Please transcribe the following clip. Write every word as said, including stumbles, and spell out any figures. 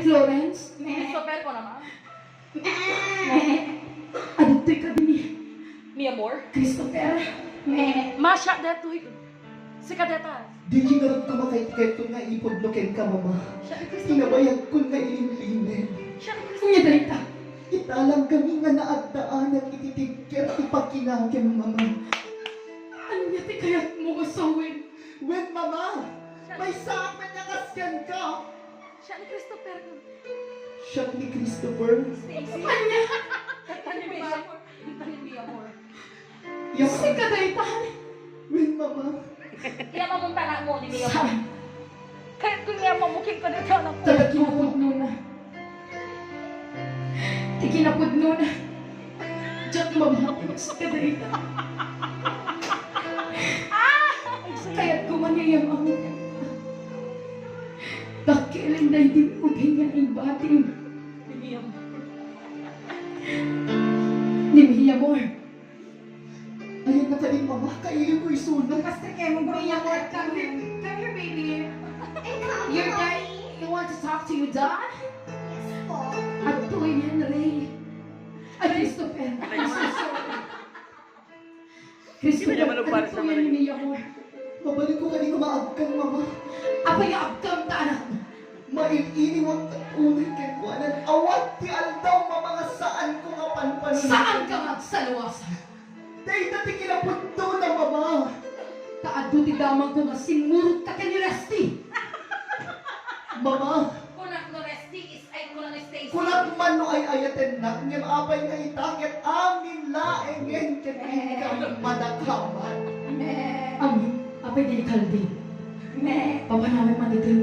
Lawrence? Christopher, ko naman. Adtoy ka dinhi. Mi amor? Christopher? Ma, siak daytoy. Sika dayta. Diay ngarud ko makaitkayto nga ipudno kenka, Mama. Siak ni Christopher. Tinabayagko nga ilinlined. Siak ni Christopher. Unya dayta. Italangkami nga naaddaanak iti tigker ti pakinakam, Mama. Ania ti kayatmo, Sawen? Wen, Mama. Siak ni Maysaak met nga kaskenka. Siak ni Christopher. Siak ni Christopher. Stacy. Ania? Ania, mi amor? Ania, mi amor? Sika daytan? Wen, Mama. Iya, mamunta na mo ni Mia. Saan? Kayatko nga mamukim ka na dyan ako. Ti kinapudnona. Ti kinapudnona. Diak mamati, sika daytan. Kayatko nga mamukim. Dakkel daydi ubing nga imbati. Ni Mia amor. Ni Mia amor. Ayan na kadi, Mama. Kailiw ko isuna. Basta kayo, Mia amor, come here. Come here, baby. Your dad, you want to talk to your dad? Yes po. Adtoy ni Henry. Ay, Christopher. I'm so sorry. Christopher, ano to yan, Mia amor? Mabalik ko kadi nga maagkan, Mama. Apay nga agkam ta, anak? Mail-iniwak ket unay kenkuana. Awan ti aldaw, Mama, nga saanko nga panpanunot. Saanka nga agsaluasan? Dayta ti kinapudnona, Mama. Ta adu ti damagko nga simmurot ka ken ni Rusty. Mama. Kunak no Rusty is Ay, kunak ni Stacy. Kunak man no ay-ayatennak, ngem apay nga ita ket amin laengen ket inka madakamat. Amin, apay dini kaldi. Papanawen man iti